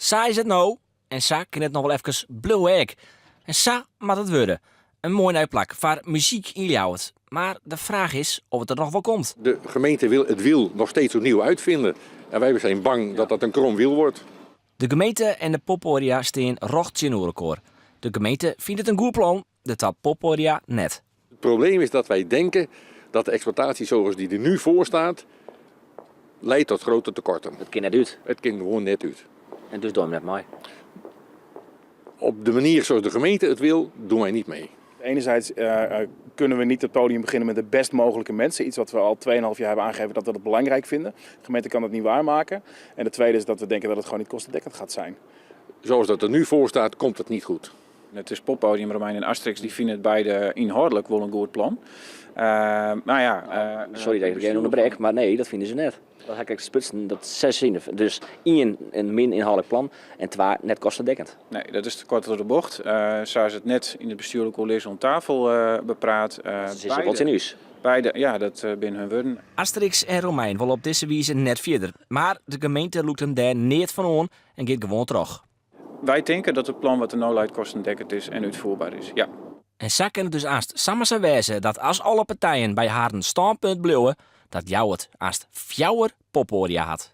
Sa is it no en sa kin it noch wol efkes bliuwe ek. En sa moat it wurde. In moai nij plak foar muzyk yn Ljouwert. Mar de fraach is oft it der noch wol komt. De gemeente wil het wiel nog steeds opnieuw uitvinden. En wij zijn bang dat dat een krom wiel wordt. De gemeente en de poppoadia stean rjocht tsjinoer elkoar. De gemeente fynt it in goed plan, de twa poppoadia net. Het probleem is dat wij denken dat de exploitatie zoals die er nu voor staat, leidt tot grote tekorten. It kin net út. It kin gewoan net út. En dus dogge jim net mei. Op de manier zoals de gemeente het wil, doen wij niet mee. Enerzijds kunnen we niet het podium beginnen met de best mogelijke mensen. Iets wat we al 2,5 jaar hebben aangegeven dat we dat belangrijk vinden. De gemeente kan dat niet waarmaken. En de tweede is dat we denken dat het gewoon niet kostendekkend gaat zijn. Zoals dat er nu voor staat, komt het niet goed. It is Poppodium Romein en Asterix, dy fine it beide ynhâldlik wol in goed plan. Mar ja. Sorry dat ik even ûnderbrek, mar nee, dat fine se net. Dat ha ik ek sprutsen, dat ses sine. Dus ien, in min ynhâldlik plan en twa, net kostendekkend. Nee, dat is te kort troch de bocht. Sa is it net yn it bestjoerlik oerlis oan tafel bepraat. Se sizze wol tsjin ús. Beide, ja, dat binne hun wurden. Asterix en Romein wolle op dizze wize net fierder, mar de gemeente lûkt him dêr neat fan oan en giet gewoan troch. Wy tinke dat it plan wat der no leit kostendekkend is en útfoerber is, ja. En sa kin it dus aanst samar sa wêze dat as alle partijen by harren stânpunt bliuwe, dat Ljouwert aanst fjouwer poppoadia hat.